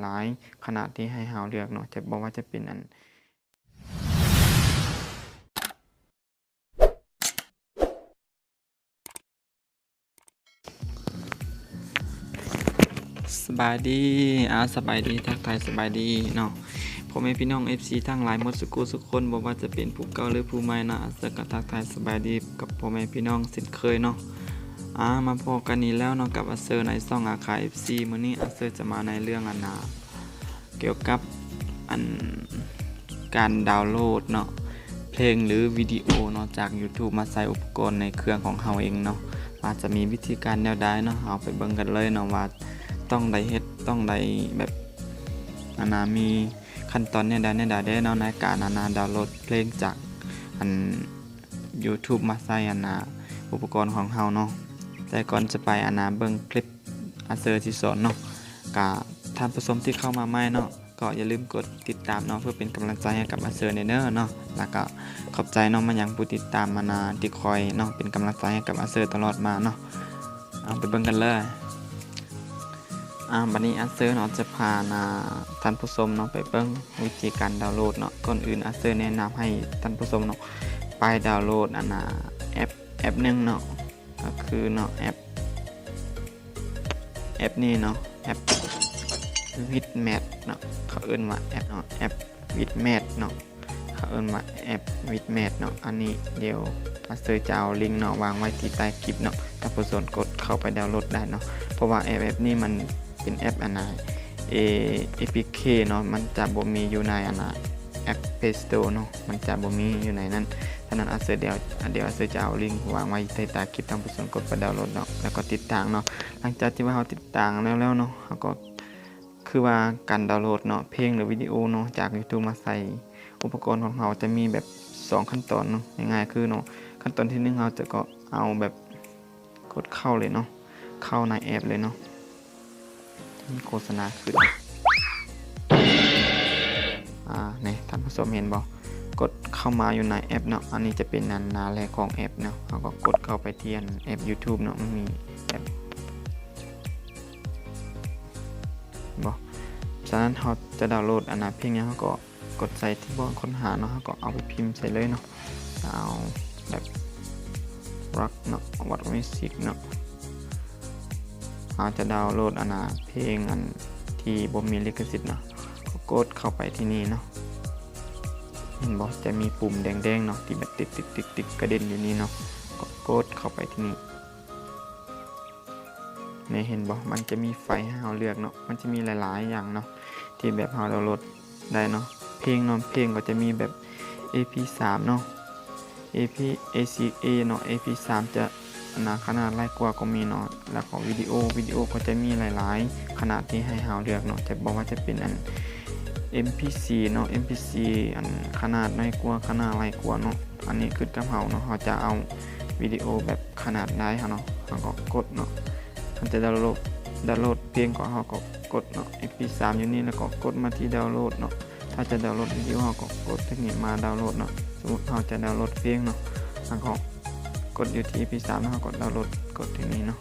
ຫຼາຍຂະໜາດທີ່ໃຫ້ເຮົາເລືອກເນາະ ຈະ ບໍ່ວ່າຈະເປັນອັນ ສະບາຍດີ ອາ ສະບາຍດີ ທັກທາຍສະບາຍດີເນາະ ພໍ່ແມ່ພີ່ນ້ອງ ເອັຟຊີ ທັງຫຼາຍໝົດສຸຄູ່ສຸຄົນ ບໍ່ວ່າຈະເປັນຜູ້ເກົ່າ ຫຼື ຜູ້ໃໝ່ເນາະ ອາເຊີກໍທັກທາຍສະບາຍດີກັບພໍ່ແມ່ພີ່ນ້ອງເຊັ່ນເຄີຍເນາະ. ອາ ມາພໍ້ກັນອີກແລ້ວເນາະ ກັບອາເຊີໃນຊ່ອງອາຄາ ເອັຟຊີ ມື້ນີ້ອາເຊີຈະມາໃນເລື່ອງອັນນາ ກ່ຽວກັບອັນການດາວໂຫຼດເນາະ ເພງ ຫຼື ວິດີໂອເນາະ ຈາກ YouTube ມາໃສ່ອຸປະກອນໃນເຄື່ອງຂອງເຮົາເອງເນາະ ວ່າຈະມີວິທີການແນວໃດເນາະ ເຮົາໄປເບິ່ງກັນເລີຍເນາະ ວ່າຕ້ອງໄດ້ເຮັດ ຕ້ອງໄດ້ແບບ ອັນນາ ມີຂັ້ນຕອນແນວໃດແນວໃດເດ້ເນາະ ໃນການອັນນາ ດາວໂຫຼດເພງຈາກອັນ YouTube ມາໃສ່ອັນນາ ອຸປະກອນຂອງເຮົາເນາະ. ແຕ່ກ່ອນຈະໄປອັນນາ ເບິ່ງຄລິບ ອາເຊີຊິສອນເນາະ ກະທ່ານຜູ້ຊົມທີ່ເຂົ້າມາໃໝ່ເນາະ ກໍຢ່າລືມກົດຕິດຕາມເນາະ ເພື່ອເປັນກຳລັງໃຈໃຫ້ກັບອາເຊີແດ່ເດີເນາະ ແລ້ວກໍຂອບໃຈເນາະ ມາຍັງຜູ້ຕິດຕາມອັນນາ ທີ່ຄອຍເນາະ ເປັນກຳລັງໃຈໃຫ້ກັບອາເຊີຕະຫຼອດມາເນາະ. ເອົາ ໄປເບິ່ງກັນເລີຍ. ອາ ບັດນີ້ອາເຊີເນາະ ຈະພາ ອາ ທ່ານຜູ້ຊົມເນາະ ໄປເບິ່ງວິທີການດາວໂຫຼດເນາະ. ກ່ອນອື່ນອາເຊີແນະນຳໃຫ້ທ່ານຜູ້ຊົມເນາະ ໄປດາວໂຫຼດອັນນາ ແອັບ ແອັບໜຶ່ງເນາະ ກໍຄືເນາະ ແອັບ ແອັບນີ້ເນາະ ແອັບ Witmat ເນາະ ເຂົາເອີ້ນວ່າແອັບເນາະ ແອັບ Witmat ເນາະ ເຂົາເອີ້ນວ່າແອັບ Witmat ເນາະ. ອັນນີ້ດຽວອາເຊີຈະເອົາລິງເນາະ ວາງໄວ້ທີ່ໃຕ້ຄລິບເນາະ ທ່ານຜູ້ຊົມກົດເຂົ້າໄປດາວໂຫຼດໄດ້ເນາະ ເພາະວ່າແອັບ ແອັບນີ້ມັນເປັນແອັບອັນນາ ເອ ເອພີເຄ ເນາະ ມັນຈະບໍ່ມີຢູ່ໃນອັນນາ ແອັບ Play Store ເນາະ ມັນຈະບໍ່ມີຢູ່ໃນນັ້ນ. ສະນັ້ນອາເຊີ ດຽວ ດຽວອາເຊີຈະເອົາລິງວາງໄວ້ໃຕ້ໃຕ້ຄລິບ ທ່ານຜູ້ຊົມກົດໄປດາວໂຫຼດເນາະ ແລ້ວກໍຕິດຕັ້ງເນາະ. ຫຼັງຈາກທີ່ວ່າເຮົາຕິດຕັ້ງແລ້ວແລ້ວເນາະ ເຮົາກໍ ຄືວ່າການດາວໂຫຼດເນາະ ເພງ ຫຼື ວິດີໂອເນາະ ຈາກ YouTube ມາໃສ່ອຸປະກອນຂອງເຮົາ ຈະມີແບບສອງຂັ້ນຕອນເນາະ ງ່າຍໆ ຄືເນາະ ຂັ້ນຕອນທີໜຶ່ງ ເຮົາຈະກໍເອົາແບບກົດເຂົ້າເລີຍເນາະ ເຂົ້າໃນແອັບເລີຍເນາະ. ມີໂຄສະນາຂຶ້ນ ອາ ນີ້ ທ່ານຜູ້ຊົມເຫັນບໍ່ ກົດເຂົ້າມາຢູ່ໃນແອັບເນາະ. ອັນນີ້ຈະເປັນອັນໜ້າແລກຂອງແອັບເນາະ ເຮົາກໍກົດເຂົ້າໄປທີ່ອັນແອັບ YouTube ເນາະ ມັນມີແອັບ ເຫັນບໍ່? ສະນັ້ນເຮົາຈະດາວໂຫຼດອັນນາ ເພງຫຍັງ ເຮົາກໍກົດໃສ່ທີ່ບ່ອນຄົ້ນຫາເນາະ ເຮົາກໍເອົາໄປພິມໃສ່ເລີຍເນາະ. ດາວແບບ Rock ເນາະ What Music ເນາະ ເຮົາຈະດາວໂຫຼດອັນນາ ເພງອັນທີ່ບໍ່ມີລິຂະສິດເນາະ ກໍກົດເຂົ້າໄປທີ່ນີ້ເນາະ. ເຫັນບໍ່? ຈະມີປຸ່ມແດງໆເນາະ ທີ່ແບບຕິດໆໆໆ ກະເດັນຢູ່ນີ້ເນາະ ກໍກົດເຂົ້າໄປທີ່ນີ້. ນີ້ເຫັນບໍ່? ມັນຈະມີໄຟໃຫ້ເຮົາເລືອກເນາະ ມັນຈະມີຫຼາຍໆຢ່າງເນາະ ທີ່ແບບເຮົາດາວໂຫຼດໄດ້ເນາະ. ເພງເນາະ ເພງກໍຈະມີແບບ ເອພີສາມເນາະ ເອພີ ເອຊີເອເນາະ ເອພີສາມຈະ ອັນນາ ຂະໜາດຫຼາຍກວ່າກໍມີເນາະ ແລ້ວກໍວິດີໂອ ວິດີໂອກໍຈະມີຫຼາຍໆຂະໜາດທີ່ໃຫ້ເຮົາເລືອກເນາະ ຈະ ບໍ່ວ່າຈະເປັນອັນ ເອັມພີສີ່ເນາະ ເອັມພີສີ່ ອັນຂະໜາດນ້ອຍກວ່າ ຂະໜາດຫຼາຍກວ່າເນາະ. ອັນນີ້ຂຶ້ນກັບເຮົາເນາະ ເຮົາຈະເອົາວິດີໂອແບບຂະໜາດໃດເຮົາເນາະ ເຮົາກໍກົດເນາະ. ເຮົາຈະດາວໂຫຼດ ດາວໂຫຼດເພງກໍ ເຮົາກໍກົດເນາະ ເອັມພີສາມຢູ່ນີ້ ແລ້ວກໍກົດມາທີ່ດາວໂຫຼດເນາະ. ຖ້າຈະດາວໂຫຼດວິດີໂອ ເຮົາກໍກົດທີ່ນີ້ມາດາວໂຫຼດເນາະ. ສົມມຸດເຮົາຈະດາວໂຫຼດເພງເນາະ ເຮົາກໍກົດຢູ່ທີ່ເອັມພີສາມ ແລ້ວເຮົາກໍດາວໂຫຼດ ກົດທີ່ນີ້ເນາະ.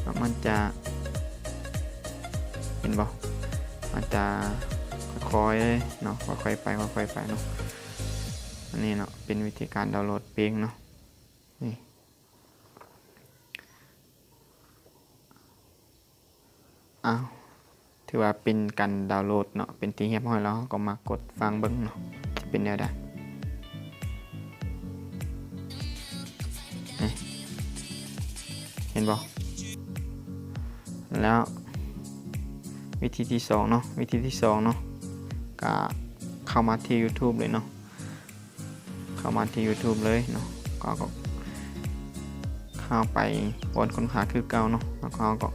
ແລ້ວມັນຈະ ເຫັນບໍ່? ມັນຈະຄ່ອຍໆເນາະ ຄ່ອຍໆໄປ ຄ່ອຍໆໄປເນາະ. ອັນນີ້ເນາະ ເປັນວິທີການດາວໂຫຼດເພງເນາະ ນີ້. ອ້າວ ຖືວ່າເປັນການດາວໂຫຼດເນາະ ເປັນທີ່ຮຽບຮ້ອຍແລ້ວ ເຮົາກໍມາກົດຟັງເບິ່ງເນາະ ຈະເປັນແນວໃດ. ນີ້ ເຫັນບໍ່? ແລ້ວວິທີທີສອງເນາະ ວິທີທີສອງເນາະ ກະເຂົ້າມາທີ່ YouTube ເລີຍເນາະ. ເຂົ້າມາທີ່ YouTube ເລີຍເນາະ ກໍ ກໍເຂົ້າໄປບ່ອນຄົ້ນຫາຄືເກົ່າເນາະ ແລ້ວກໍເຮົາກໍ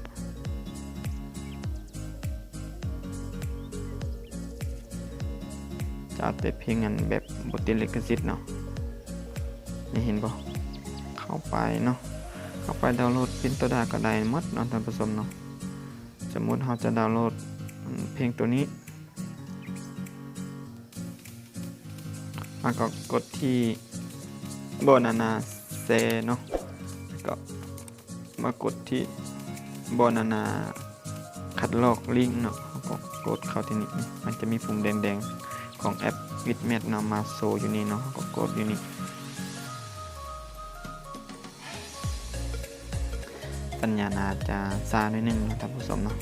ຈະເອົາແຕ່ເພງອັນແບບບໍ່ຕິດລິຂະສິດເນາະ. ນີ້ເຫັນບໍ່? ເຂົ້າໄປເນາະ ເຂົ້າໄປດາວໂຫຼດເພງຕົວໃດກໍໄດ້ໝົດເນາະ ທ່ານຜູ້ຊົມເນາະ. ສົມມຸດເຮົາຈະດາວໂຫຼດເພງຕົວນີ້ ແລ້ວກໍກົດທີ່ບ່ອນອັນນາ ແຊເນາະ ແລ້ວກໍມາກົດທີ່ບ່ອນອັນນາ ຄັດລອກລິ້ງເນາະ. ເຮົາ ກົດເຂົ້າທີ່ນີ້ ມັນຈະມີປຸ່ມແດງໆຂອງແອັບ Widget ເນາະ ມາໂຊຢູ່ນີ້ເນາະ ເຮົາກໍກົດຢູ່ນີ້. ສັນຍານອາດຈະຊ້າໜ້ອຍໜຶ່ງເນາະທ່ານຜູ້ຊົມເນາະ.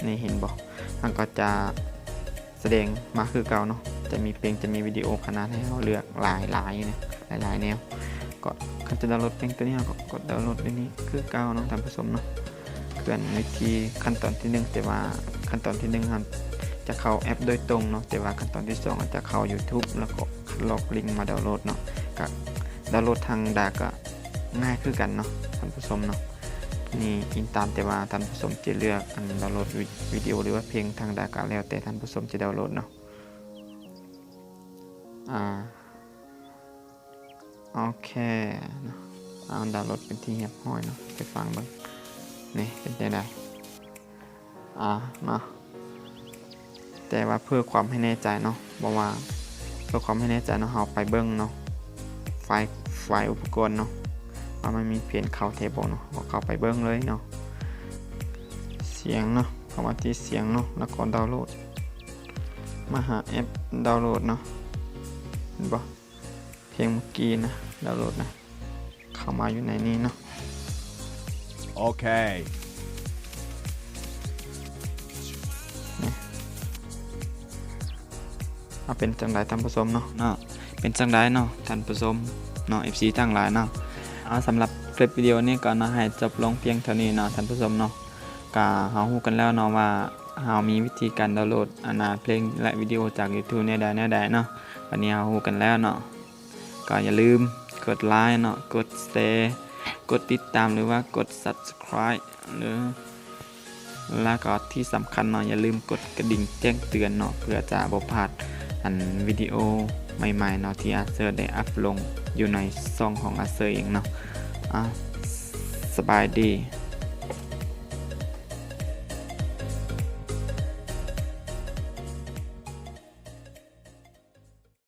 ນີ້ເຫັນບໍ່? ມັນກໍຈະສະແດງມາຄືເກົ່າເນາະ ຈະມີເພງ ຈະມີວິດີໂອຂະໜາດໃຫ້ເຮົາເລືອກຫຼາຍໆຢູ່ນະ ຫຼາຍໆແນວ. ກໍຄັນຈະດາວໂຫຼດເພງຕົວນີ້ ເຮົາກໍກົດດາວໂຫຼດຢູ່ນີ້ຄືເກົ່າເນາະທ່ານຜູ້ຊົມເນາະ. ເຄື່ອນວິທີຂັ້ນຕອນທີໜຶ່ງ ແຕ່ວ່າຂັ້ນຕອນທີໜຶ່ງເຮົາຈະເຂົ້າແອັບໂດຍຕົງເນາະ ແຕ່ວ່າຂັ້ນຕອນທີສອງເຮົາຈະເຂົ້າ YouTube ແລ້ວກໍຄັດລອກລິງມາດາວໂຫຼດເນາະ. ກະດາວໂຫຼດທາງດາກະງ່າຍຄືກັນເນາະທ່ານຜູ້ຊົມເນາະ. ນີ້ອີງຕາມແຕ່ວ່າທ່ານຜູ້ຊົມຈະເລືອກອັນດາວໂຫຼດວິ ວິດີໂອ ຫຼືວ່າເພງທາງດາກະ ແລ້ວແຕ່ທ່ານຜູ້ຊົມຈະດາວໂຫຼດເນາະ. ອາ ໂອເຄເນາະ ອາ ດາວໂຫຼດເປັນທີ່ຮຽບຮ້ອຍເນາະ ໄປຟັງເບິ່ງ ນີ້ເປັນຈັ່ງໃດ ອາ ເນາະ. ແຕ່ວ່າເພື່ອຄວາມໃຫ້ແນ່ໃຈເນາະ ບໍ່ວ່າ ເພື່ອຄວາມໃຫ້ແນ່ໃຈເນາະ ເຮົາໄປເບິ່ງເນາະ ໄຟລ໌ ໄຟລ໌ອຸປະກອນເນາະ ວ່າມັນມີເພງເຂົ້າແທ້ບໍ່ເນາະ ເຮົາເຂົ້າໄປເບິ່ງເລີຍເນາະ. ສຽງເນາະ ເຂົ້າມາທີ່ສຽງເນາະ ແລ້ວກໍດາວໂຫຼດ ມາຫາແອັບດາວໂຫຼດເນາະ ເຫັນບໍ່? ເພງເມື່ອກີ້ນະ ດາວໂຫຼດນະ ເຂົ້າມາຢູ່ໃນນີ້ເນາະ. ໂອເຄ ນີ້ ເອົາ ເປັນຈັ່ງໃດທ່ານຜູ້ຊົມເນາະ ເນາະ ເປັນຈັ່ງໃດເນາະທ່ານຜູ້ຊົມເນາະ ເອັຟຊີທັງຫຼາຍເນາະ. ເອົາ ສຳລັບຄລິບວິດີໂອນີ້ກໍເນາະ ໃຫ້ຈົບລົງພຽງເທົ່ານີ້ເນາະທ່ານຜູ້ຊົມເນາະ. ກະເຮົາຮູ້ກັນແລ້ວເນາະວ່າເຮົາມີວິທີການດາວໂຫຼດອັນນາເພງ ແລະ ວິດີໂອຈາກ YouTube ແນວໃດແນວໃດເນາະ. ບັດນີ້ເຮົາຮູ້ກັນແລ້ວເນາະ ກໍຢ່າລືມກົດໄລເນາະ ກົດແຊ ກົດຕິດຕາມ ຫຼືວ່າກົດ Subscribe ຫຼື ແລ້ວກໍທີ່ສຳຄັນເນາະ ຢ່າລືມກົດກະດິ່ງແຈ້ງເຕືອນເນາະ ເພື່ອຈະບໍ່ພາດອັນວິດີໂອໃໝ່ໆເນາະ ທີ່ອາເຊີໄດ້ອັບລົງຢູ່ໃນຊ່ອງຂອງອາເຊີເອງເນາະ. ອາ ສະບາຍດີ.